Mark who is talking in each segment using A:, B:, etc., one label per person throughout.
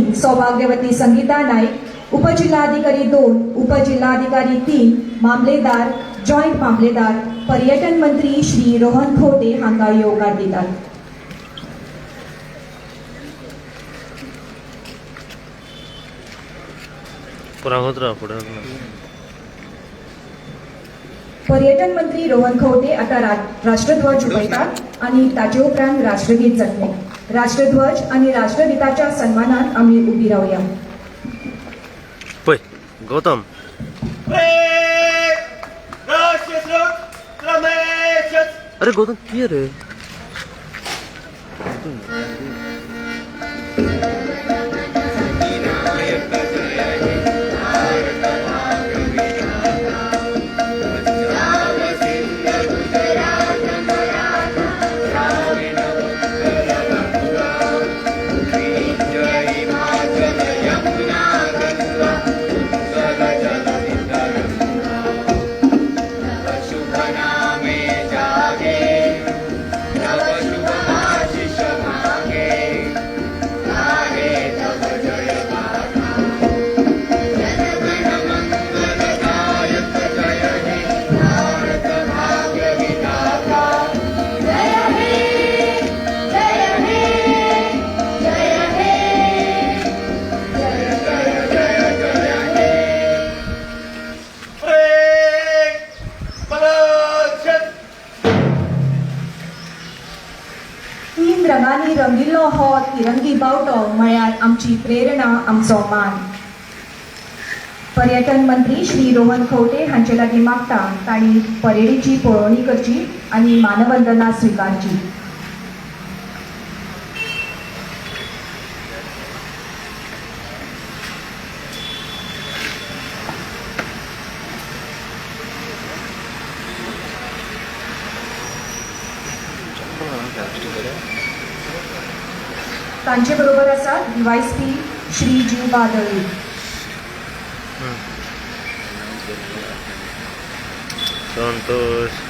A: 3 सौभाग्यवती संगीता नाईक, उपजिल्हाधिकारी 2, उपजिल्हाधिकारी 3, मामलेदार, जॉयंट मामलेदार, पर्यटन मंत्री श्री रोहन खंवटे हांकां येवकार दितात. पर्यटन मंत्री रोहन खंवटे आता राष्ट्रध्वज हुबयतात आनी ताचे उपरांत राष्ट्रगीत जातलें. राष्ट्रध्वज आनी राष्ट्रगीताच्या सन्मानात आमी उबी रावया.
B: पळय गौतम. अरे गौतम कितें रे?
A: तीन रंगांनी रंगिल्लो हो तिरंगी बावटो म्हळ्यार आमची प्रेरणा, आमचो मान. पर्यटन मंत्री श्री रोहन खंवटे हांचे लागीं मागता तांणी परेडीची पळोवणी करची आनी मानवंदना स्विकारची. तांचे बरोबर आसात डीवायएसपी श्री जीवबा दळवी.
B: संतोष.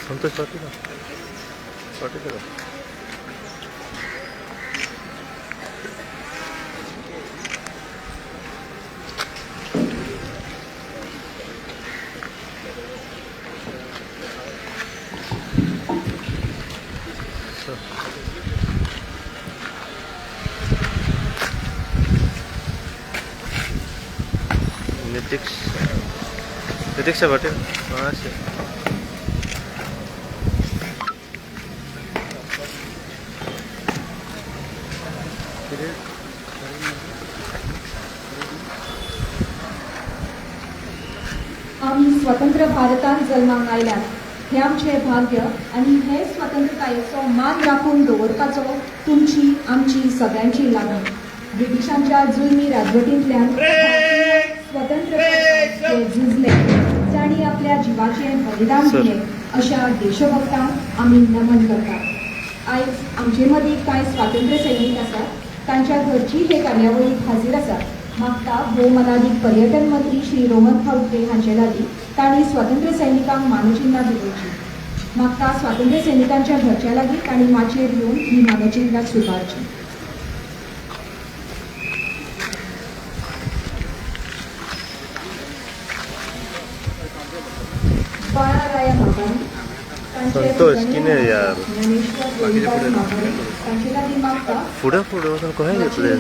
B: संतोष पाटील पाटील. नितीक्षा पाटील.
A: आमी स्वतंत्र भारतांत जल्माक आयल्यात हें आमचें भाग्य आनी हे स्वतंत्रतायेचो मान राखून दवरपाचो तुमची आमची सगळ्यांची लागण. ब्रिटिशांच्या जुलमी राजवटींतल्यान स्वतंत्र जे झुजले, जांणी आपल्या जिवाचें बलिदान दिलें, अशा देशभक्तांक आमी नमन करतात. आयज आमचे मदीं कांय स्वातंत्र्य सैनीक आसात, तांच्या घरची हे कार्यावळीक हाजीर आसात. मागता भोवमानादीक पर्यटन मंत्री श्री रोहन खंवटे हांचे लागीं तांणी स्वातंत्र्य सैनिकांक मानचिन्नां दिवची. मागता स्वातंत्र्य सैनिकांच्या घरच्या लागीं तांणी माचयेर येवन ही मानचिन्नां स्विकारची. बाळाराया मापारी,
B: संतोष किने यार फुडें फुडें वचून कशें घेतलें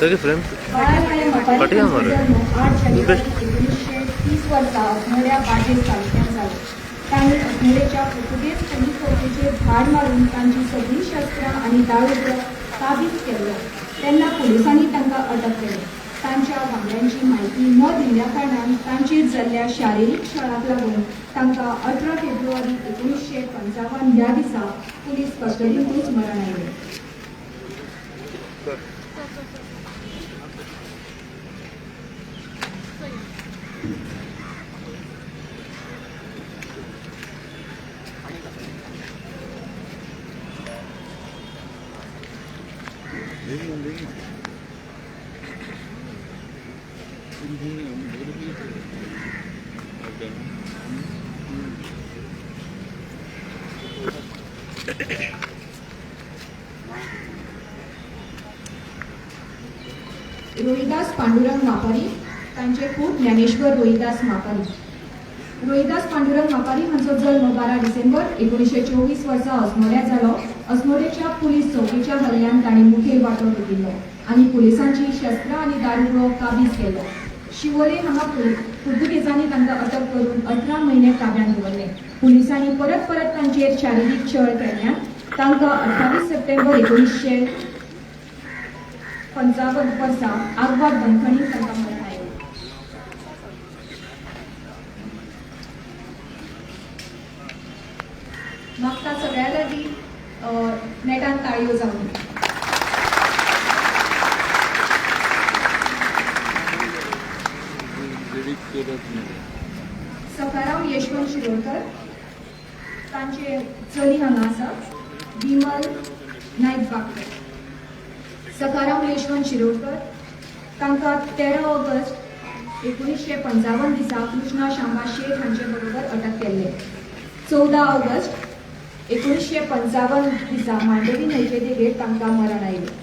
B: सगळे फ्रेम फाटी मरे.
A: 8 जानेवारी 1930 वर्सा अस्नोड्या बागेश तालुक्यांत जालो. तांणी अस्नोडेच्या पुर्तुगेज पोलीस फौजेचेर धाड मारून तांची सगळीं शस्त्रां आनी दाळूद्र काबीज केल्लो. तेन्ना पुलिसांनी तांकां अटक केली. तांच्या वांगड्यांची म्हायती न दिल्ल्या कारणान तांचेर जाल्ल्या शारिरीक छळाक लागून तांकां 18 फेब्रुवारी 1955 ह्या दिसा पुलीस कस्टडींतूच मरण आयलें. रोहिदास पांडुरंग मापारी तांचे पूत ज्ञानेश्वर रोहिदास मापारी. रोहिदास पांडुरंग मापारी हांचो जल्म 12 डिसेंबर 1924 वर्सा अस्नोड्या जालो. अस्नोडेच्या पुलीस चौकीच्या हल्ल्यान तांणी मुखेल वांटो घेतिल्लो आनी पुलिसांची शस्त्रां आनी दारुगुळो काबीज केलो. शिवोले हांगा पुर्तुगेजांनी तांकां अटक करून 18 म्हयने ताब्यांत दवरले. पुलिसांनी परत परत तांचेर शारिरीक छळ केल्ल्यान तांकां 28 सप्टेंबर 1955 वर्सा आगवाद बंदखणींत तांकां मरण आयलें. म्हाका सगळ्या लागीं नेटान ताळयो जावं. सखाराम यशवंत शिरोडकर तांचे चली हांगा आसा विमल नायक बागकर. सखाराम यशवंत शिरोडकर तांकां 13 ऑगस्ट 1955 दिसा कृष्णा शांबा शेठ हांचे बरोबर अटक केल्ले. 14 ऑगस्ट 1955 दिसा मांडवी न्हंयचे देगेर तांकां मरण आयलें.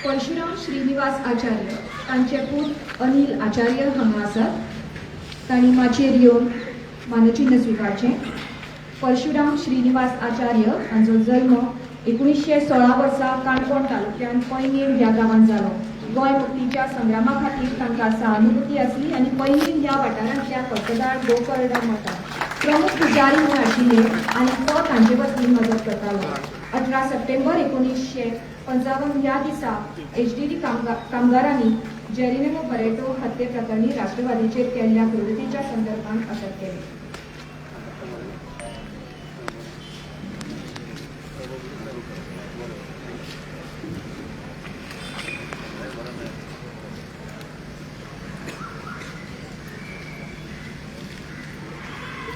A: परशुराम श्रीनिवास आचार्य तांचे पूत अनिल आचार्य हांगा आसात. तांणी माचयेर येवन मानचिन्न स्विकारचें. परशुराम श्रीनिवास आचार्य हांचो जल्म 1916 वर्सा काणकोण तालुक्यांत पैंगीण ह्या गांवांत जालो. गोंय मुक्तीच्या संग्रामा खातीर तांकां सहानुभूती आसली आनी पैंगीण ह्या वाठारांतल्या पट्टदार गोकर्ण मठांत प्रमुख पुजारी म्हूण आशिल्ले आनी तो तांचे वतीन मदत करतालो. 18 सप्टेंबर 1955 ह्या दिसा एचडीडी कामगारांनी जेरिनेमो बरेटो हत्ये प्रकरणी राष्ट्रवादीचेर केल्ल्या क्रुरतेच्या संदर्भात अटक केली.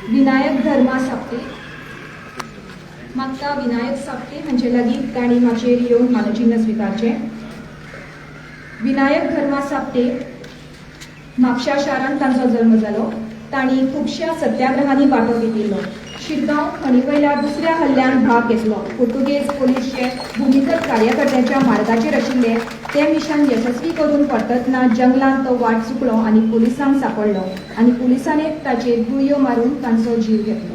A: विनायक धर्मा साप्टे म्हाका विनायक साप्टे हांचे लागीं तांणी माचयेर येवन मानचिन्न स्विकारचें. विनायक धर्मा साप्टे म्हापशा शारांत तांचो जल्म जालो. तांणी खुबश्या सत्याग्रहांनी वांटो घेतिल्लो. शिरगांव खणी वयल्या दुसऱ्या हल्ल्यांत भाग घेतलो. पुर्तुगेज पोलीस जे भुमिगत कार्यकर्त्यांच्या मार्गाचेर आशिल्ले ते मिशन यशस्वी करून परततना जंगलांत तो वाट चुकलो आनी पुलिसांक सांपडलो आनी पुलिसांनी ताचेर गुळयो मारून तांचो जीव घेतलो.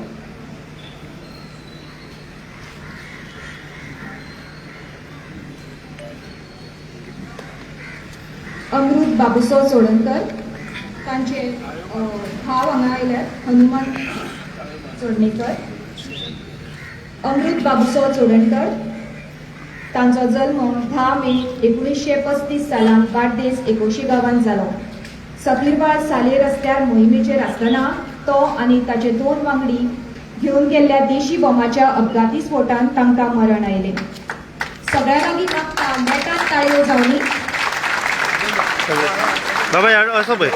A: अमृत बाबुसो चोडणकर तांचे भाव हांगा आयल्यात हनुमान चोडणेकर. अमृत बाबुसो चोडणकर तांचो जल्म 10 मे 1935 सालांत बार्देस एकोशी गांवांत जालो. सफीरवाळ साले रस्त्यार मोहिमेचेर आसतना तो आनी ताचे 2 वांगडी घेवन गेल्ल्या देशी बॉमाच्या अपघाती स्फोटान तांकां मरण आयलें. सगळ्या लागीं मागता नेटान ताळयो जावनी.
B: बाबा यार असो पळय.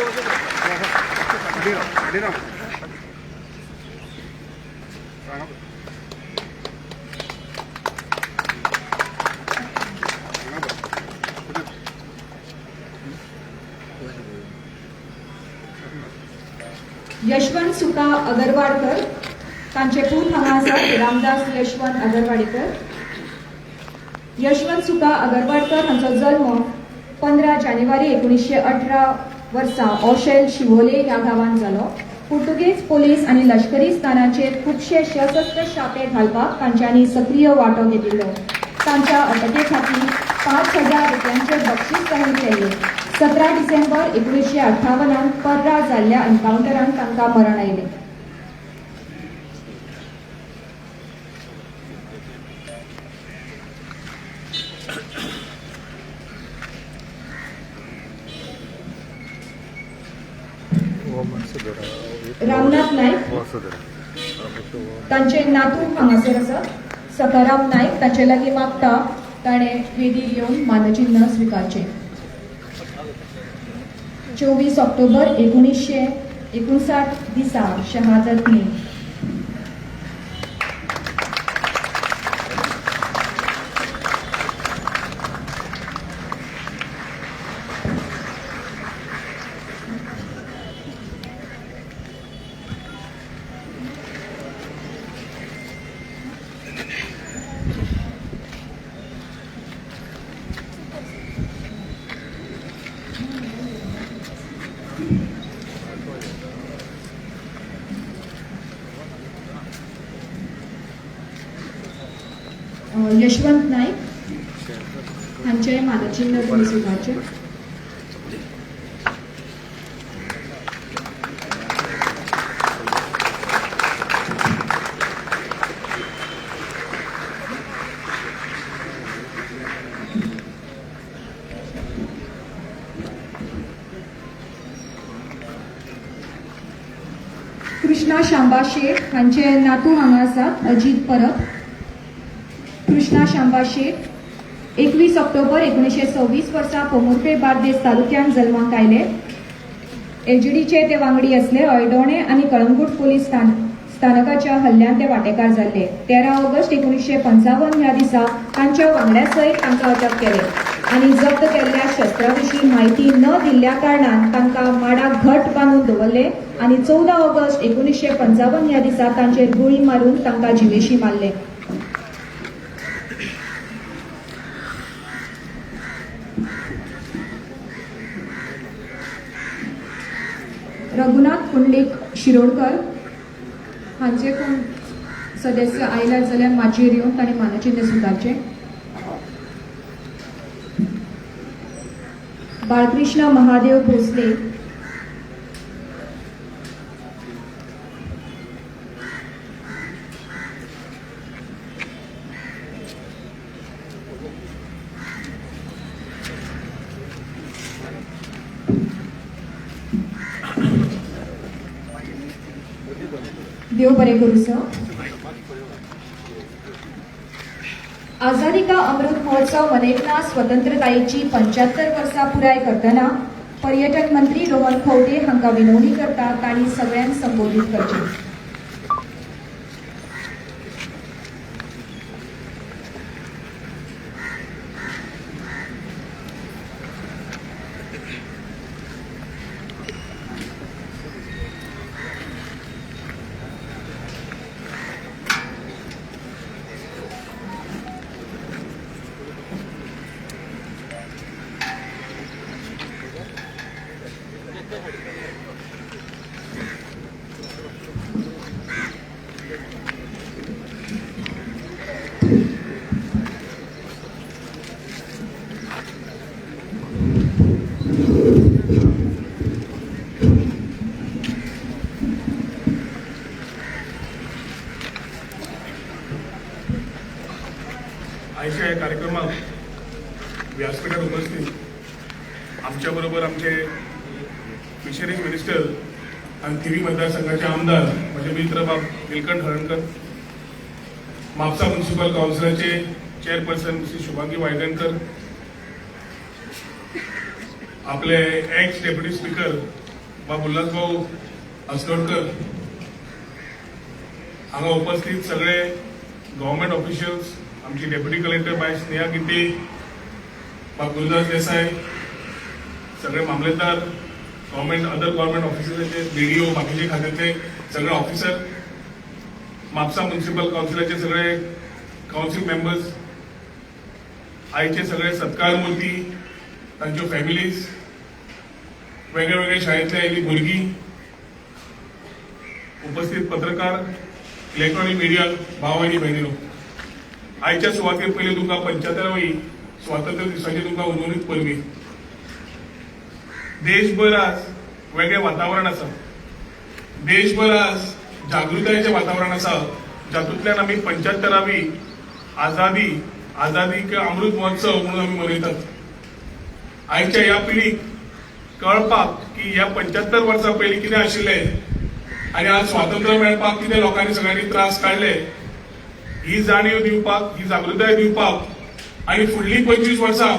A: यशवंत सुका अगरवाडकर तांचे पूत हांगा आसात रामदास यशवंत अगरवाडीकर. यशवंत सुका अगरवाडकर हांचो जल्म 15 जानेवारी 1918 वर्सा ओशेल शिवोले ह्या गांवांत जालो. पुर्तुगेज पोलीस आनी लश्करी स्थानाचेर खुबशे सशस्त्र छापे घालपाक तांच्यांनी सक्रीय वांटो घेतिल्लो. तांच्या अटके खातीर 5,000 रुपयांचे बक्षीस जाहीर केल्ले. 17 डिसेंबर 1958 पर्रा जाल्ल्या एन्कावंटरांत तांकां मरण आयलें. रामनाथ नाईक तांचे नातू हांगासर आसात. सकाराम नाईक ताचे लागीं मागता ताणें वेदीर येवन मानचिन्ह स्विकारचें. 24 ऑक्टोबर 1959 दिसा शहादत न्ही. यशवंत नाईक हांचे मानचिन्ह तुमी स्विकारचें. कृष्णा शांबा शेठ हांचे नातू हांगा आसात. अजीत परब. कृष्णा शांबा शेठ 21 ऑक्टोबर 1926 वर्सा पोमुर्पे बार्देस तालुक्यांत जल्माक आयले. एलजीडीचे ते वांगडी आसले. अळदोणे आनी कळंगूट पोलीस स्थानकाच्या हल्ल्यांत ते वांटेकार जाल्ले. 13 ऑगस्ट 1955 ह्या दिसा तांच्या वांगड्या सयत तांकां अटक केले आनी जप्त केल्ल्या शस्त्रा विशीं म्हायती न दिल्ल्या कारणान तांकां माडाक घट बांदून दवरले आनी 14 ऑगस्ट 1955 ह्या दिसा तांचेर गुळी मारून तांकां जिवेशी मारले. रघुनाथ पुंडलीक शिरोडकर हांचे कोण सदस्य आयल्यार जाल्यार माचयेर येवन तांणी मानचिन्ह स्विकारचें. बाळकृष्ण महादेव भोसले, देव बरें करूं सर. आझादी का अमृत महोत्सव मनयतना स्वतंत्रतायेची 75 वर्सां पुराय करतना पर्यटन मंत्री रोहन खंवटे हांकां विनवणी करता तांणी सगळ्यांक संबोधीत करचें.
C: आयच्या ह्या कार्यक्रमाक व्यासपीठार उपस्थित आमच्याबरोबर आमचे फिशरीज मिनिस्टर आणि थिवी मतदारसंघाचे आमदार माझे मित्र बाब निलकंठ हळणकर, म्हापसा म्युनिसिपल काउन्सिलाचे चेअरपर्सन श्री शुभांगी वायगणकर, आपले एक्स डेप्युटी स्पीकर बाब उल्हासभाऊ असलोडकर, हांगा उपस्थित सगळे गव्हर्मेंट ऑफिशियल्स, आमची डेप्युटी कलेक्टर बाय स्नेहा गिड्डे, बाब गुरुदास देसाय, सगळे मामलेदार, गव्हर्मेंट अदर गव्हर्मेंट ऑफिसर्साचे बीडीओ, बाकीचे खात्यातले सगळे ऑफिसर, म्हापसा म्युनिसिपल काउन्सिलाचे सगळे काउन्सिल मेंबर्स, आयचे सगळे सत्कार मूर्ती, तांच्यो फॅमिलीज, वेगळे वेगळे शाळेंतले आयिल्ली भुरगीं, उपस्थित पत्रकार, इलेक्ट्रॉनिक मिडिया भाव आनी भयणीनो, आयच्या सुवातेर पयलीं तुमकां 75वी स्वातंत्र्य दिसाची तुमकां उर्वरीत परबी. देशभर आज वेगळें वातावरण आसा, देशभर आज जागृतायेचें वातावरण आसा, जातूंतल्यान आमी 75वी आझादी आझादी का अमृत महोत्सव म्हणून आमी मनयतात. आयच्या ह्या पिढीक कळपाक की ह्या 75 वर्सां पयलीं कितें आशिल्लें आनी आज स्वातंत्र्य मेळपाक कितें लोकांनी सगळ्यांनी त्रास काडले, ही जाणीव दिवपाक, ही जागृताय दिवपाक आनी फुडलीं 25 वर्सां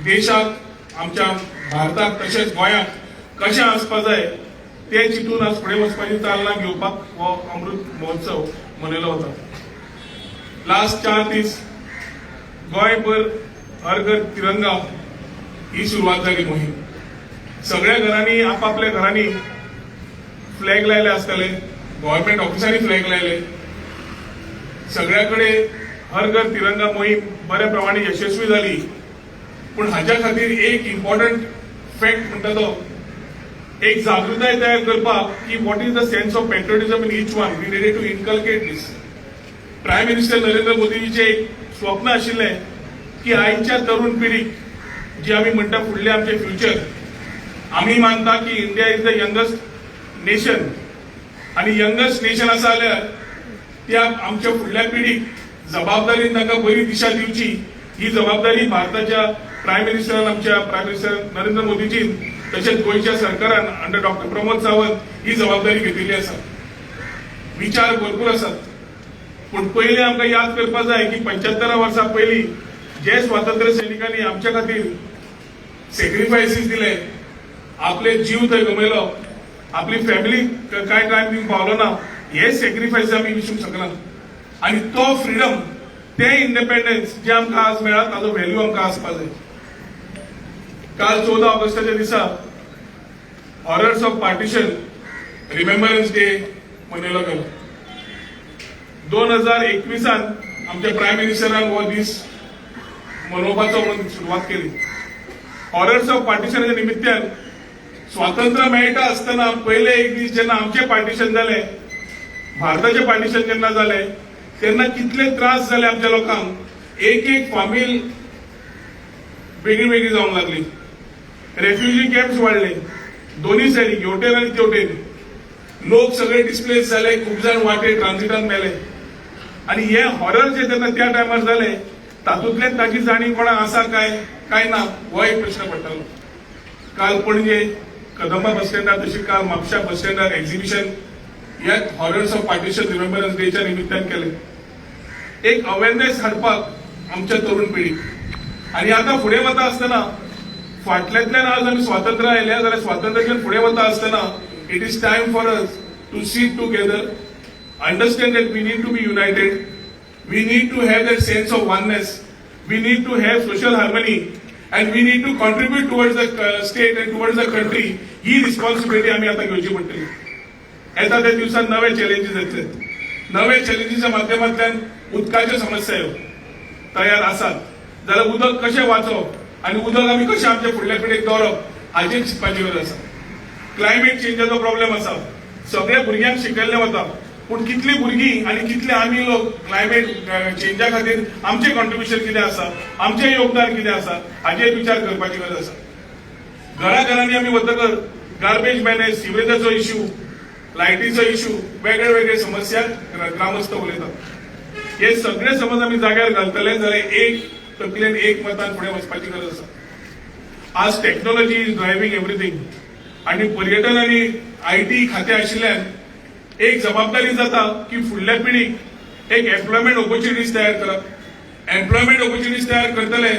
C: देशाक, आमच्या भारताक तशेंच गोंयाक कशें आसपा जाय तें चिंतून आज फुडें वचपाची चालना घेवपाक हो अमृत महोत्सव मनयलो वता. लास्ट 4 दीस गोंयभर हर घर तिरंगा ही सुरवात जाली मोहीम. सगळ्या घरांनी, आपापल्या घरांनी फ्लॅग लायले आसतले, गव्हर्नमेंट ऑफिसांनी फ्लॅग लायले, सगळ्या कडेन हर घर तिरंगा मोहीम बऱ्या प्रमाणे यशस्वी जाली. पूण हाज्या खातीर एक इम्पॉर्टंट फॅक्ट म्हणटा तो एक जागृताय तयार करपाक की what is the sense of patriotism in each one, we needed to inculcate this. Prime Minister Narendra मोदीजीचें एक स्वप्न आशिल्लें की आयच्या तरुण पिढीक, जी आमी म्हणटा फुडलें आमचें फ्युचर, आमी मानता की India is the youngest nation आनी यंगस्ट नेशन आसा जाल्यार त्या आमच्या फुडल्या पिढीक जबाबदारीन तांकां बरी दिशा दिवची, ही जबाबदारी भारताच्या प्रायम मिनिस्टरान, आमच्या प्रायम मिनिस्टर नरेंद्र मोदीजीन तशेंच गोंयच्या सरकारान अंडर डॉक्टर प्रमोद सावंत ही जबाबदारी घेतिल्ली आसा. विचार भरपूर आसात, पूण पयलीं आमकां याद करपा जाय की 75 वर्सां पयलीं जे स्वातंत्र्य सैनिकांनी आमच्या खातीर सेक्रिफायसीस दिले, आपले जीव थंय गमयलो, आपली फॅमिली काय टायम दिवंक पावलो ना, हे सेक्रिफायस आमी विसरूंक शकना. आनी तो फ्रिडम, ते इंडिपेंडन्स जे आमकां आज मेळ्ळा ताजो व्हॅल्यू आमकां आसपा जाय. काल 14 ऑगस्टाच्या दिसा Horrors of Partition Remembrance Day मनयलो गेलो. 2021 आमच्या प्रायम मिनिस्टरान हो दीस मनोवपाचो म्हणून सुरवात केली. हॉरर्स ऑफ पार्टिशनाच्या निमित्तान स्वातंत्र्य मेळटा आसतना पयले एक दीस जेन्ना आमचें पार्टिशन जालें, भारताचें पार्टिशन जेन्ना जालें तेन्ना कितले त्रास जाले आमच्या लोकांक. एक एक फामील वेगळी वेगळी जावंक लागली, रेफ्युजी कॅम्प्स वाडले दोन्ही सायडीक, हेवटेन आनी तेवटेन. लोक सगळे डिस्प्लेस जाले, खूब जाण वाटेर ट्रान्झिटान मेले. आनी हे हॉरर जे तेन्ना त्या टायमार जाले तातूंतल्यान ताची जाणीव कोणाक आसा काय काय ना, हो एक प्रश्न पडटालो. काल पणजे कदंबा बस स्टँडार तशी काल म्हापशा बस स्टँडार एक्झिबिशन ह्या हॉरर्स ऑफ पार्टिशन रिमेंबरन्स डेच्या निमित्तान केले, एक अवेरनेस हाडपाक आमच्या तरुण पिढीक. आनी आतां फुडें वता आसतना, फाटल्यांतल्यान आज आमी स्वातंत्र्य आयल्या जाल्यार स्वातंत्र्याच्यान फुडें वता आसतना it is time for us to sit together, understand that we need to be united, we need to have that sense of oneness, we need to have social harmony and we need to contribute towards the state and towards the country. He responsibility आमी आतां घेवची पडटली. येता त्या दिवसात नवे challenges येतले. नवे चॅलेंजीच्या माध्यमांतल्यान उदकाच्यो समस्या ह्यो तयार आसात जाल्यार उदक कशें वाचोवप आनी उदक आमी कशें आमच्या फुडल्या पिळगेक दवरप हाचेर चिंतपाची गरज आसा. क्लायमेट चेंजाचो प्रॉब्लेम आसा. सगळ्या भुरग्यांक शिकयल्लें वता, पूण कितली भुरगीं आनी कितले आमी लोक क्लायमेट चेंजा खातीर आमचें कॉन्ट्रिब्युशन कितें आसा, आमचें योगदान कितें आसा, हाचेर विचार करपाची गरज आसा. घराघरांनी आमी वतकर गार्बेज मॅनेज, सिवरेजाचो इश्यू, लायटीचो इश्यू, वेगळे वेगळे समस्या ग्रामस्थ उलयतात. हे सगळे समज आमी जाग्यार घालतले जाल्यार एक तकलेन, एक मतान फुडें वचपाची गरज आसा. आज technology is driving everything आनी पर्यटन आनी IT खातें आशिल्ल्यान एक जबाबदारी जाता की फुडल्या पिढीक एक एम्प्लॉयमेंट ऑपॉर्च्युनिटीज तयार करप. एम्प्लॉयमेंट ऑपॉर्च्युनिटीज तयार करतले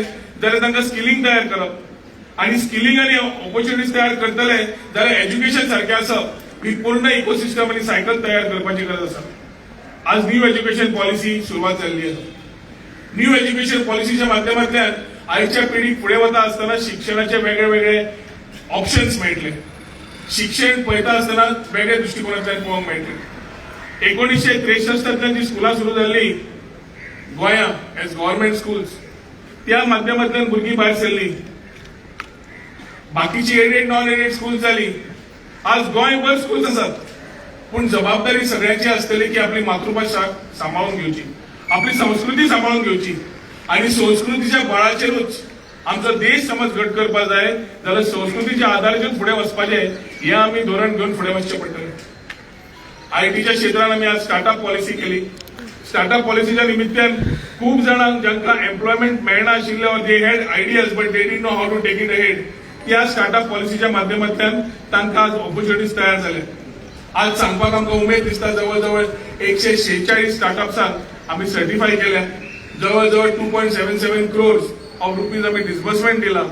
C: जाल्यार तांकां स्किलिंग तयार करप आनी स्किलिंग आनी ऑपॉर्च्युनिटीज तयार करतले जाल्यार एज्युकेशन सारकें आसप, ही पूर्ण इकोसिस्टम आनी सायकल तयार करपाची गरज आसा. आज न्यू एज्युकेशन पॉलिसी सुरवात जाल्ली आसा. न्यू एज्युकेशन पॉलिसीच्या माध्यमांतल्यान आयच्या पिढीक फुडें वता आसतना शिक्षणाचे वेगळे वेगळे ऑप्शन्स मेळटले, शिक्षण पळयता आसतना वेगळ्या दृश्टिकोनांतल्यान पळोवंक मेळटले. 1963तांतल्यान जी स्कुलां सुरू जाल्ली गोंया एज गव्हर्नमेंट स्कुल्स, त्या माध्यमांतल्यान भुरगीं भायर सरली. बाकीची एडेड, नॉन एडेड स्कूल जाली. आज गोंयभर स्कूल्स आसात, पूण जबाबदारी सगळ्यांची आसतली की आपली मातृभाशा सांबाळून घेवची. आपली संस्कृती सांबाळून घेवची आणि संस्कृतीच्या बळाचेरूच आमचो देश समज घट करपाक जाय जाल्यार संस्कृतीच्या आधाराचेर फुडें वचपाचें हें आमी धोरण घेवन फुडें वचचें पडटलें. आयटीच्या क्षेत्रान आमी आज स्टार्टअप पॉलिसी केली. स्टार्टअप पॉलिसीच्या निमित्तान खूब जाणांक जांकां एम्प्लॉयमेंट मेळना आशिल्लें or they had ideas but they didn't know how to take it ahead, त्या स्टार्टअप पॉलिसीच्या माध्यमांतल्यान तांकां आज ऑपॉर्च्युनिटीज तयार जाल्या. आज सांगपाक आमकां उमेद दिसता, जवळ जवळ 146 स्टार्टअप्सांक आमी सर्टिफाय केल्या. जवळ जवळ 2.77 crores of rupees आमी डिसबर्समेंट दिला.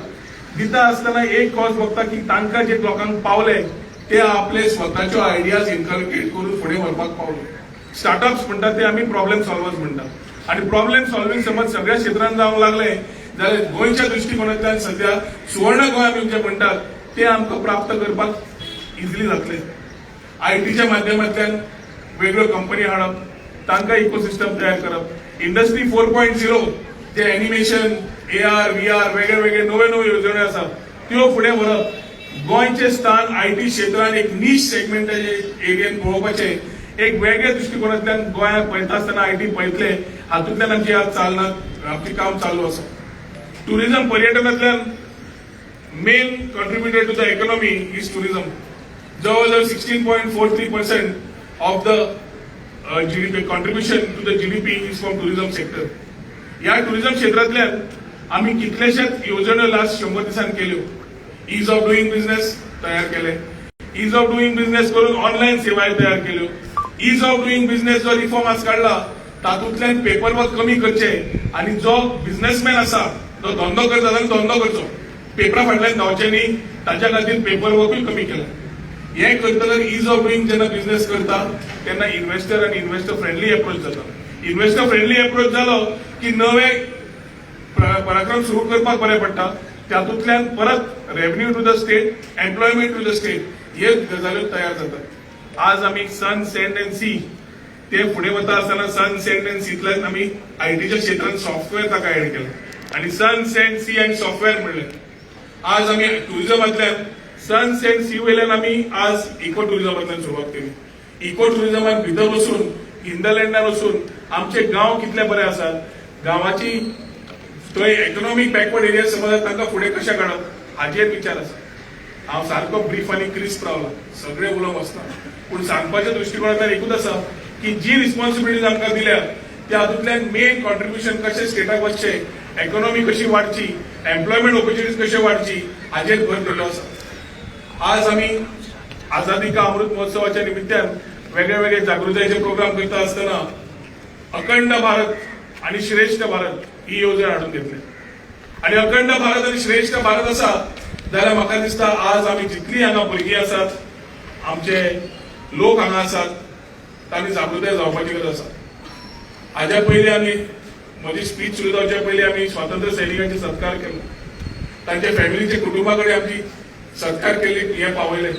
C: दिता आसतना एक कॉज बघता की तांकां जे लोकांक पावले ते आपले स्वताच्यो आयडियाज इनकल्केट करून फुडें व्हरपाक पावले. स्टार्टअप्स म्हणटात ते आमी प्रॉब्लेम सॉल्वर्स म्हणटात आणि प्रॉब्लेम सॉल्विंग समज सगळ्या क्षेत्रांत जावंक लागले जाल्यार गोंयच्या दृश्टिकोनांतल्यान सध्या सुवर्ण गोंय आमी जे म्हणटात ते आमकां प्राप्त करपाक इजिली जातले. आयटीच्या माध्यमांतल्यान वेगळ्यो कंपनी हाडप, तांकां इकोसिस्टम तयार करप, इंडस्ट्री 4.0 जे एनिमेशन, एआर, व्हीआर, वेगळे वेगळे नव्यो नव्यो येवजण्यो आसात त्यो फुडें व्हरप, गोंयचें स्थान IT क्षेत्रांत एक नीश सेगमेंटाचे एरियेन पळोवपाचें एक वेगळ्या दृश्टिकोनांतल्यान गोंयांत पळयता आसतना IT पळयतले. हातूंतल्यान आमची आज चालना, आमचें काम चालू आसा. टुरिझम, पर्यटनांतल्यान main contributor to the economy is tourism. जवळजवळ 16.43% of the GDP, contribution to the GDP is from tourism sector. ह्या टुरिझम क्षेत्रांतल्यान आमी कितलेशेच येवजण्यो लास्ट 100 दिसांनी केल्यो. ईज ऑफ डुईंग बिझनेस तयार केले. ईज ऑफ डुईंग बिझनेस करून ऑनलायन सेवाय तयार केल्यो. ईज ऑफ डुईंग बिझनेस जो रिफॉर्म आज काडला तातूंतल्यान पेपर वर्क कमी करचे आणि जो बिझनेसमॅन आसा, जो धंदो करता ताणें धंदो करचो, पेपरा फाटल्यान धांवचे न्ही, ताच्या खातीर पेपर वर्कूय कमी केला. हें करतकर ईज ऑफ डुईंग जेन्ना बिझनेस करता तेन्ना इन्व्हेस्टर आनी इन्व्हेस्टर फ्रेंडली अप्रोच जाता. इन्व्हेस्टर फ्रेंडली अप्रोच जालो की नवे पराक्रम सुरू करपाक बरें पडटा. तातूंतल्यान परत revenue to the state, employment to the state हे गजाल्यो तयार जातात. आज आमी सन, सँड अँड सी ते फुडें वता आसतना सन, सँड अँड सींतल्यान आमी आयटीच्या क्षेत्रांत सॉफ्टवेअर ताका ऍड केलें आनी सन, सँड, सी अँड सॉफ्टवेअर म्हणलें. आज आमी टुरिझमांतल्यान सन, सँड, सी वयल्यान आमी आज इको टुरिझमांतल्यान सुरवात केली. इको टुरिझमान भितर वचून, हिंदरलँडार वचून आमचे गांव कितले बरे आसात, गांवाची थंय इकॉनॉमिक बॅकवर्ड एरिया समज तांकां फुडें कशें काडप हाजेर विचार आसा. हांव सारको ब्रीफ आनी क्रिस्प रावला, सगळे उलोवंक वचना, पूण सांगपाच्या दृश्टिकोनांतल्यान एकूच आसा की जी रिस्पॉन्सिबिलिटीज आमकां दिल्या त्या हातूंतल्यान मेन कॉन्ट्रिब्युशन कशें स्टेटाक वचचें, इकॉनॉमी कशी वाडची, एम्प्लॉयमेंट ऑपॉर्च्युनिटीज कश्यो वाडची हाजेर भर दिल्लो आसा. आज आमी आझादी का अमृत महोत्सवाच्या निमित्तान वेगळे वेगळे जागृतायेचे प्रोग्राम करता आसतना अखंड भारत आणि श्रेष्ठ भारत ही येवजण हाडून घेतली. आणि अखंड भारत आणि श्रेष्ठ भारत आसा जाल्यार म्हाका दिसता आज आमी जितली हांगा भुरगीं आसात, आमचे लोक हांगा आसात, तांणी जागृताय जावपाची गरज आसा. हाज्या पयलीं आमी म्हजी स्पीच सुरू जावच्या पयलीं आमी स्वातंत्र्य सैनिकांचे सत्कार केलो. तांच्या फॅमिलीच्या कुटुंबा कडेन आमची सत्कार केली. हे पावयले.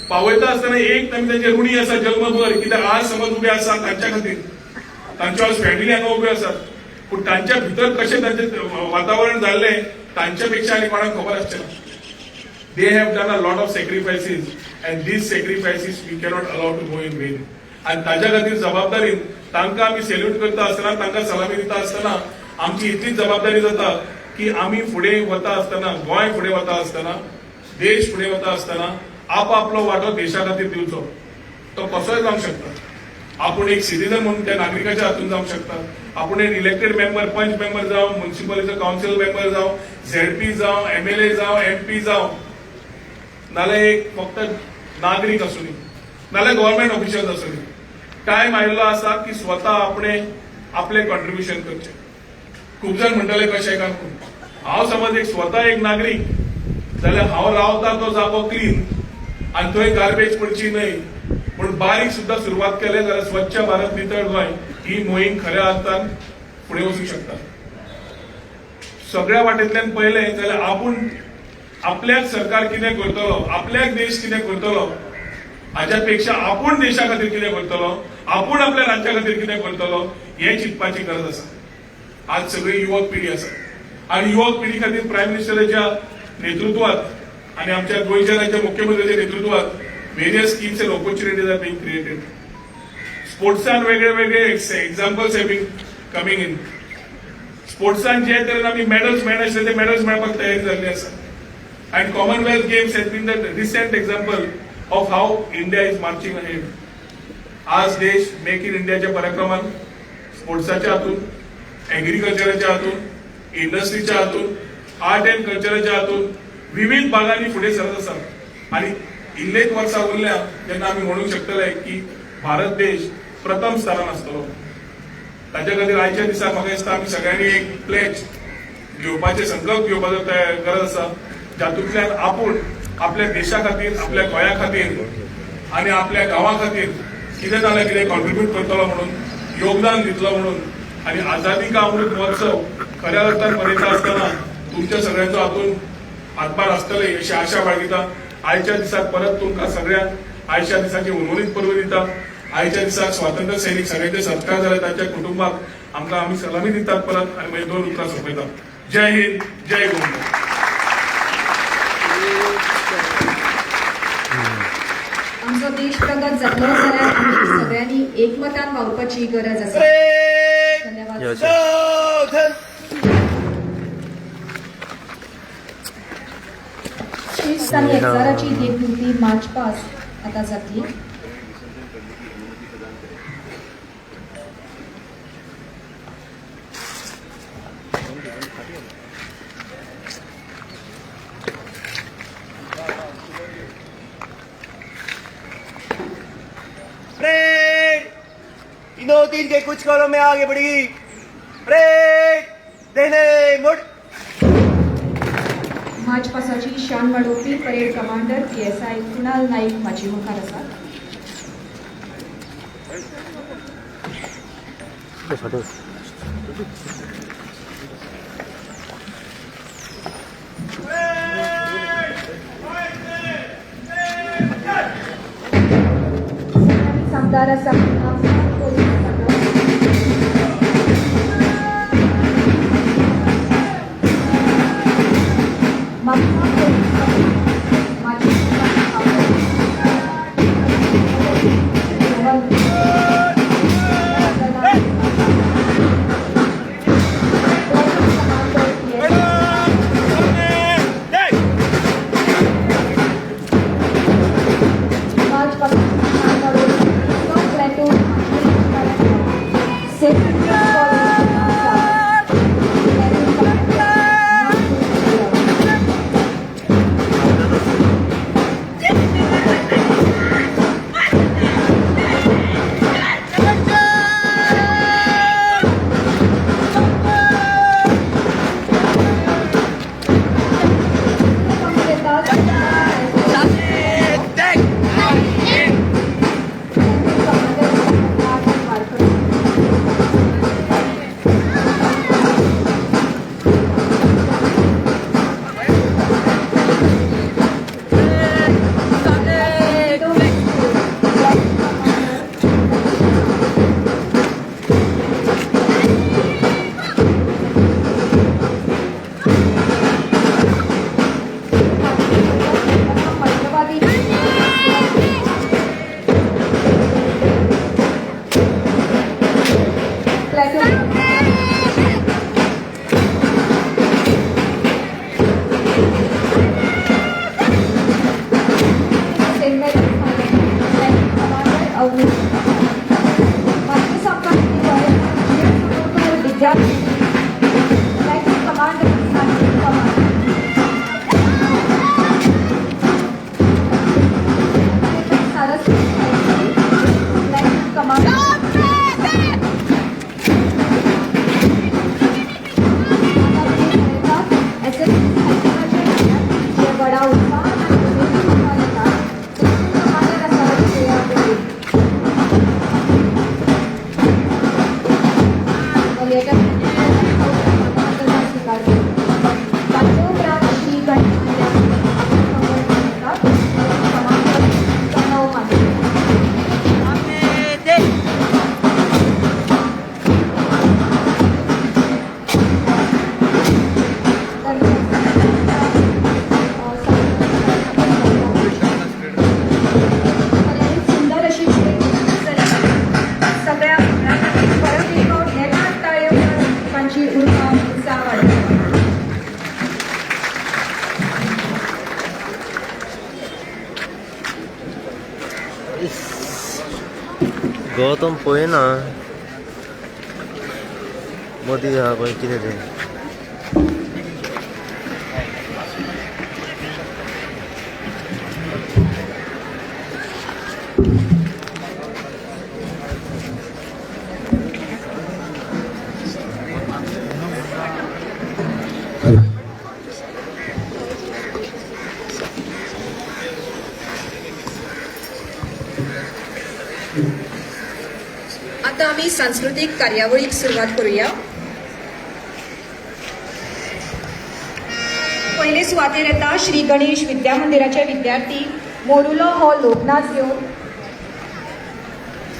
C: पावयता आसतना एक आमी तांचे ऋणी आसा जल्मभर, कित्याक आज समज उबे आसा तांच्या खातीर. तांच्यो आज फॅमिली हांगा उब्यो आसात, पूण तांच्या भितर कशें तांचें वातावरण जाल्लें तांच्या पेक्षा आनी कोणाक खबर आसचें ना. They have done a lot of sacrifices and these sacrifices we cannot allow to go in vain. आणि ताज्या खातीर जबाबदारीन तांकां आमी सॅल्यूट करता आसतना, तांकां सलामी दिता आसतना आमची इतलीच जबाबदारी जाता की आमी फुडें वता आसतना, गोंय फुडें वता आसतना, देश फुडें वता आसतना आपआपलो वांटो देशा खातीर दिवचो. तो कसोय जावंक शकता. आपूण एक सिटीजन म्हणून त्या नागरिकाच्या हातून जावंक शकता, आपूण एक इलेक्टेड मेंबर, पंच मेंबर जावं, म्युनिसिपालिटीचो कावन्सिल मेंबर जावं, झेडपी जावं, एमएलए जावं, एमपी जावं, नाल्यार एक फक्त नागरीक आसूं, नाल्यार गव्हर्मेंट ऑफिशियल आसूं, टायम आयिल्लो आसा की स्वता आपणे आपलें कॉन्ट्रिब्युशन करचें. खूब जाण म्हणटले कशें काय म्हणून. हांव समज एक स्वता एक नागरीक जाल्यार हांव रावता तो जागो क्लीन आनी थंय गार्बेज पडची न्हय पूण बारीक सुद्दां सुरवात केले जाल्यार स्वच्छ भारत, नितळ गोंय ही मोहीम खऱ्या अर्थान फुडें वचूंक शकता. सगळ्या वाटेंतल्यान पळयलें जाल्यार आपूण आपल्याक सरकार कितें करतलो, आपल्याक देश कितें करतलो हाज्या पेक्षा आपूण देशा खातीर कितें करतलो, आपूण आपल्या राज्या खातीर कितें करतलो हें चिंतपाची गरज आसा. आज सगळी युवक पिढी आसा आणि युवक पिढी खातीर प्रायम मिनिस्टराच्या नेतृत्वात आणि आमच्या गोंयच्या राज्य मुख्यमंत्र्याच्या नेतृत्वात various schemes and opportunities are being created. स्पोर्ट्सान वेगळे वेगळे examples have been coming in. स्पोर्ट्सान जे तरेन आमी मेडल्स मेळनाशिल्ले ते मेडल्स मेळपाक तयारी जाल्ली आसा. And Commonwealth Games has been the recent example of how India is marching ahead. आज देश मेक इन इंडियाच्या पराक्रमान स्पोर्ट्साच्या हातून, एग्रीकल्चराच्या हातून, इंडस्ट्रीच्या हातून, आर्ट अँड कल्चराच्या हातून विविध भागांनी फुडें सरत आसा. आनी इल्लेच वर्सां उरल्या जेन्ना आमी म्हणूंक शकतले की भारत देश प्रथम स्थानार आसतलो. ताच्या खातीर आयच्या दिसा म्हाका दिसता आमी सगळ्यांनी एक प्लेज घेवपाचे, संकल्प घेवपाचो गरज आसा, जातूंतल्यान आपूण आपल्या देशा खातीर, आपल्या गोंया खातीर आनी आपल्या गांवा खातीर कितें जाल्यार कितें कॉन्ट्रिब्यूट करतलो म्हणून, योगदान दितलो म्हणून. आनी आझादी का अमृत महोत्सव खऱ्या अर्थान मनयता आसतना तुमच्या सगळ्यांचो हातून हातभार आसतले अशी आशा बाळगिता. आयच्या दिसाक परत तुमकां सगळ्यांक आयच्या दिसाची उर्वरीत परबी दिता. आयच्या दिसाक स्वातंत्र्य सैनिक सगळ्यांचे सत्कार जाले, तांच्या कुटुंबाक आमकां आमी सलामी दितात परत आनी मागीर दोन उतरां सोंपयता. जय हिंद, जय गोंय.
A: आमचो देश प्रगत जातलो जाल्यार आमी सगळ्यांनी एकमतान वावुरपाची गरज आसा. धन्यवाद. शिस्त आनी एकचाराची देख दिवपी मार्च पास आता जातली.
D: परेड तीनों तीन के कुछ कॉलों में आगे बढ़ेगी. परेड देने मुड़.
A: मार्च पासाची शान वाडोवपी parade commander PSI Kunal Naik माची मुखार आसात. आमदार आसा पोलीस म्हापसा पोलीस माजी बडा उत्साहान.
B: गौतम पळयना मदीं आहा पळय कितें तें.
A: आता आमी सांस्कृतीक कार्यावळीक सुरवात करूया. पयले सुवातेर येता श्री गणेश विद्या मंदिराचे विद्यार्थी मोरुलो हो लोकनाच घेवन.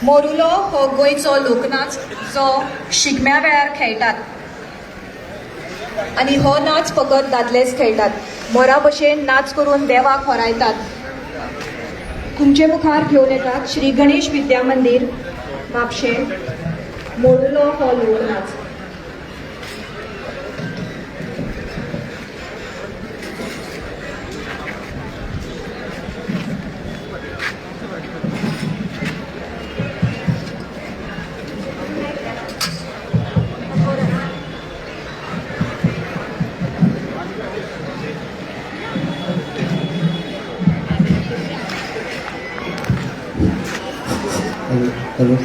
A: मोरुलो हो गोंयचो लोकनाच जो शिगम्या वेळार खेळटात आनी हो नाच फकत दादलेच खेळटात. मोरा भशेन नाच करून देवाक होरायतात. तुमचे मुखार घेवन येतात श्री गणेश विद्या मंदीर म्हापशें मोरुलो हो लोकनाच.
B: हॅलो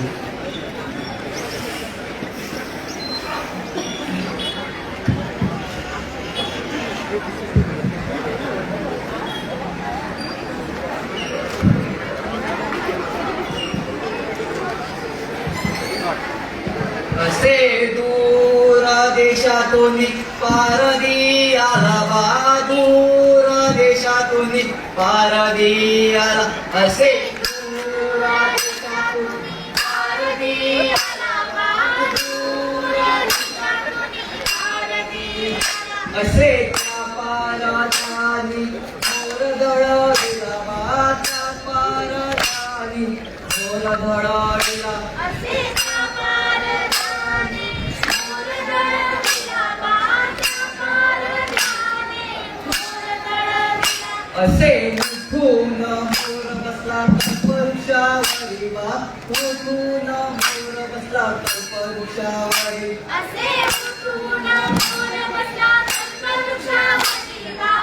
D: असे दूर देशातून पारदी आला बा, दूर देशातून पारदी आला. असे दूर देशातून पारदी आला बा, दूर देशातून पारदी आला. असे त्या पारदानी मोर दळविला बा, त्या पारदानी मोर दळविला.
E: असे त्या पारदाने मोर दळविला बा, त्या पारदाने मोर दळविला.
D: असे उठून मोर बसला कल्पवृक्षावरी बा, उठून मोर बसला कल्पवृक्षावरी.
E: असे उठून मोर बसला कल्पवृक्षावरी बा,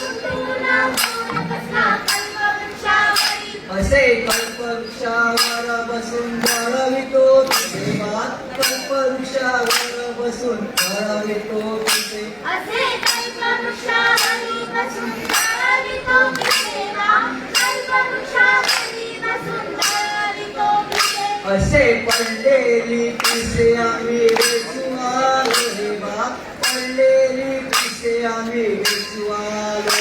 E: उठून मोर बसला कल्पवृक्षावरी.
D: असे कल्पवृक्षावर बसून दळवितो तुझे बा, कल्पवृक्षावर बसून दळवितो तुझे.
E: असे कल्पवृक्षावरी बसून दळवितो पिसे बा, कल्पवृक्षावरी बसून दळवितो पिसे.
D: असे पडलेली पिसे आम्ही वेचू आलो रे बा, पडलेली पिसे आम्ही वेचू आलो.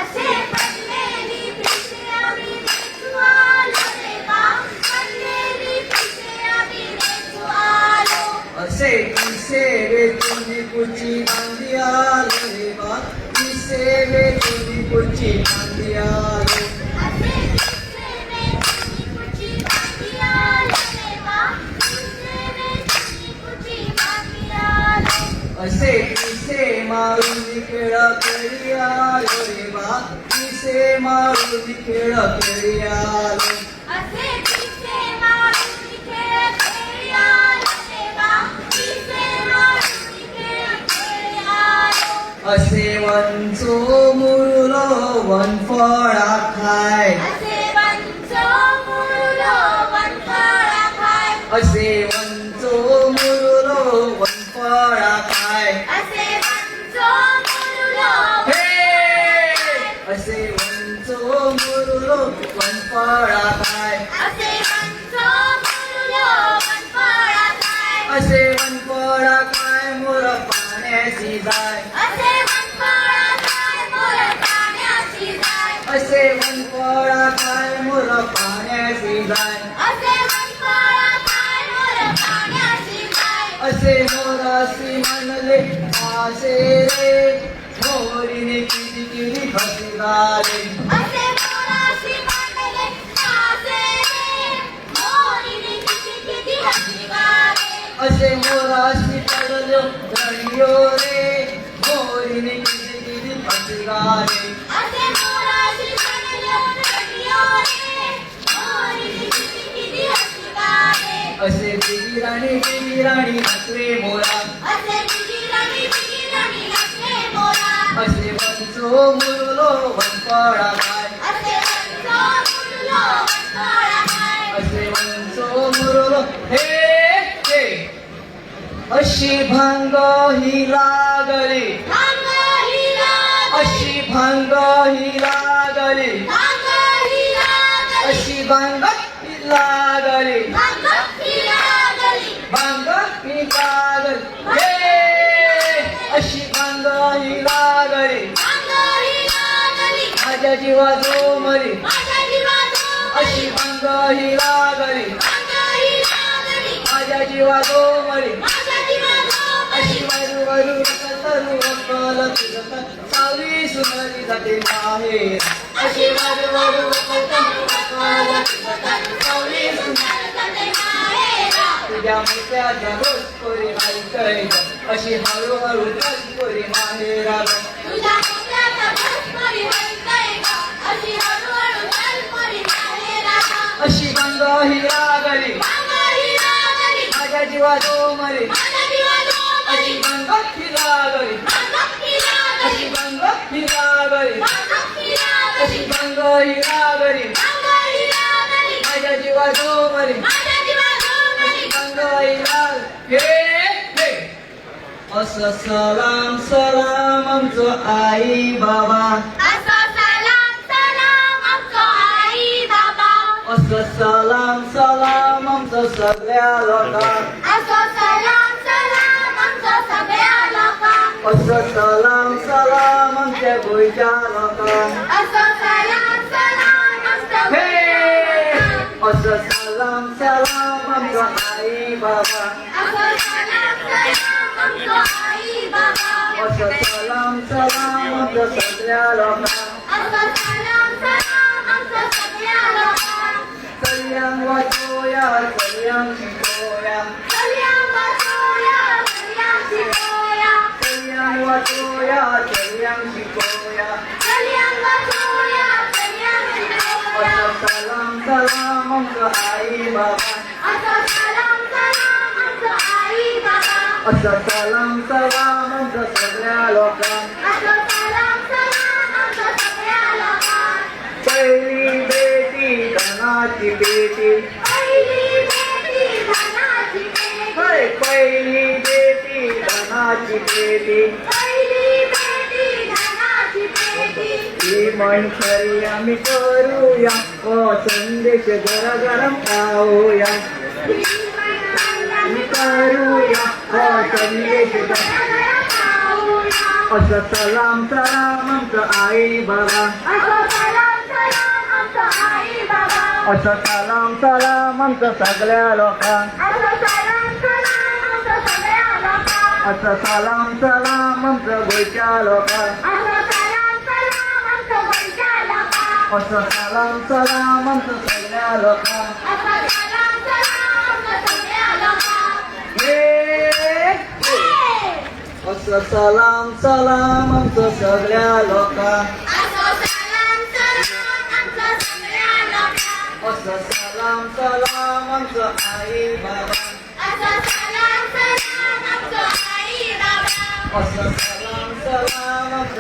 E: असे पडलेली पिसे आम्ही वेचू आलो रे बा, पडलेली पिसे आम्ही वेचू आलो.
D: असे पिसे वेचून कुची बांधी आलो रे बा, पिसे वेचून कुची बांधी आलो.
E: असे पिसे वेचून कुची बांधी आलो रे बा, पिसे वेचून कुची बांधी आलो.
D: असे पिसे मारून खेळ खेळी आलो रे बा, पिसे मारून खेळ खेळी आलो.
E: असे पिसे मारून खेळ खेळी आलो रे बा, पिसे मारून खेळ खेळी आलो.
D: असे वंचो मुरुलो वनफळा खाय,
E: असे वंचो मुरुलो वनफळा खाय.
D: असे वंचो मुरुलो वनफळा खाय.
E: असे वंचो मुरुलो
D: हे असे वंचो मुरुलो वनफळा खाय.
E: असे वंचो मुरुलो वनफळा खाय.
D: असे वनफळा खाय मोर पाण्याशी जाय,
E: असे वनफळा खाय मोर पाण्याशी जाय.
D: असे वनफळा खाय मोर पाण्याशी जाय.
E: असे वनफळा खाय मोर पाण्याशी जाय.
D: असे मोरासी म्हणले आसे रे, मोरीने किती किती हसी झाले.
E: असे मोराशी मांडले आसे रे, मोरीने किती किती हसी गाले.
D: असे मोरासी पडलो रणियो रे, मोरीने किती किती हसी झाले.
E: असे मोराशी पडलो रडियो रे, मोरीने किती किती हसी गाले.
D: असे बिगी राणी बिगी राणी नाचले मोरा.
E: असे बिगी राणी बिगी राणी नाचले मोरा.
D: असे वंचो मुरलो वनफळा काय.
E: असे वंचो मुरलो वनफळा काय.
D: असे वंचो मुरलो हे हे. अशी भांग ही लागली.
E: भांग ही लागली.
D: अशी भांग ही लागली.
E: भांग ही लागली.
D: अशी भांग ही लागली.
E: भांग ही लागली.
D: भांग ही लागली हे. अशी भांग ही लागली.
E: भांग ही लागली.
D: माझ्या जीवा जोमली.
E: माझ्या जीवा
D: अशी भांग ही लागली.
E: भांग ही लागली.
D: माझ्या जीवा जोमली.
E: माझ्या जीवा
D: अशी वारू वारू तरू अक्कल तुझं सावली सुंदरी जाते माहेर. अशी वारू वारू तरू अक्कल तुझं सावली सुंदरी
E: जाते माहेरा.
D: तुझ्या मोत्याच्या घोसपोरी ऐकय अशी हळूहळू तसपोरी माहेरा.
E: तुझ्या मोत्याचा घोसपोरी ऐकय ग अशी हळूहळू तलपोरी माहेरा.
D: अशी गंग ही लागली.
E: भांग ही लागली.
D: माझ्या जीवा जोमली.
E: माझ्या जीवा
D: अशी
E: जोमली.
D: गंग ही लागली.
E: भांग ही लागली.
D: अशी गंग ही लागली.
E: भांग ही लागली.
D: अशी गंग ही लागली.
E: भांग ही लागली.
D: माझ्या जीवा जोमली.
E: माझ्या जीवा जोमली.
D: गंग ही लाग हे हे. असं सलाम सलाम आमचं आई बाबा.
E: असं सलाम सलाम आमचो आई बाबा.
D: असं सलाम सलाम आमचं सगळ्या लोकांक.
E: असं सलाम सलाम आमचो सगळ्या लोकांक.
D: असं सलाम सलाम आमच्या गोंयच्या लोकांक.
E: असं सलाम सलाम आमचो
D: हे. असं सलाम सलाम आमचो आई बाबा.
E: असं सलाम सलाम आमचो आई बाबा.
D: असं सलाम सलाम आमचं सगळ्या लोकांक.
E: असं सलाम सलाम आमचो सगळ्या लोकांक.
D: चलयांक वाचोया चलयांक शिकोया.
E: चलयांक वाचोया चलयांक शिकोया.
D: चलयांक वाचोया चलयांक शिकोया.
E: चलयांक वाचोया चलयांक शिकोया.
D: असं सलाम सलाम आमचो आई बाबा.
E: असं सलाम सलाम आमचो आई बाबा.
D: असं सलाम सलाम आमचं सगळ्या लोकांक.
E: असं सलाम सलाम आमचो सगळ्या लोकांक.
D: पहिली बेटी धनाची पेटी.
E: पहिली बेटी धनाची पेटी.
D: होय पहिली बेटी धनाची पेटी.
E: पहिली बेटी धनाची पेटी.
D: ही म्हण खरी आम्ही करूया हो संदेश गरगरम पाहूया.
E: ही म्हण
D: आम्ही करूया हो संदेश
E: घराघरात पाहूया.
D: असं सलाम सलाम आमचं आई बाबा.
E: असं सलाम सलाम आमचो आई बाबा.
D: असं सलाम सलाम आमचं सगळ्या लोकांक.
E: असं सलाम सलाम आमचो सगळ्या लोकांक.
D: असं सलाम सलाम आमचं गोंयच्या लोकांक.
E: असं सलाम सलाम आमचो गोंयच्या लोकांक.
D: असं सलाम सलाम आमचं सगळ्या लोकांक.
E: असं सलाम सलाम आमचो सगळ्या लोकांक.
D: हे
E: हे!
D: असं सलाम सलाम आमचं सगळ्या लोकांक.
E: असं सलाम सलाम आमचो सगळ्या लोकांक.
D: असं सलाम सलाम आमचं आई बाबा.
E: असं सलाम सलाम आमचो आई बाबा.
D: असं सलाम सलाम आमचं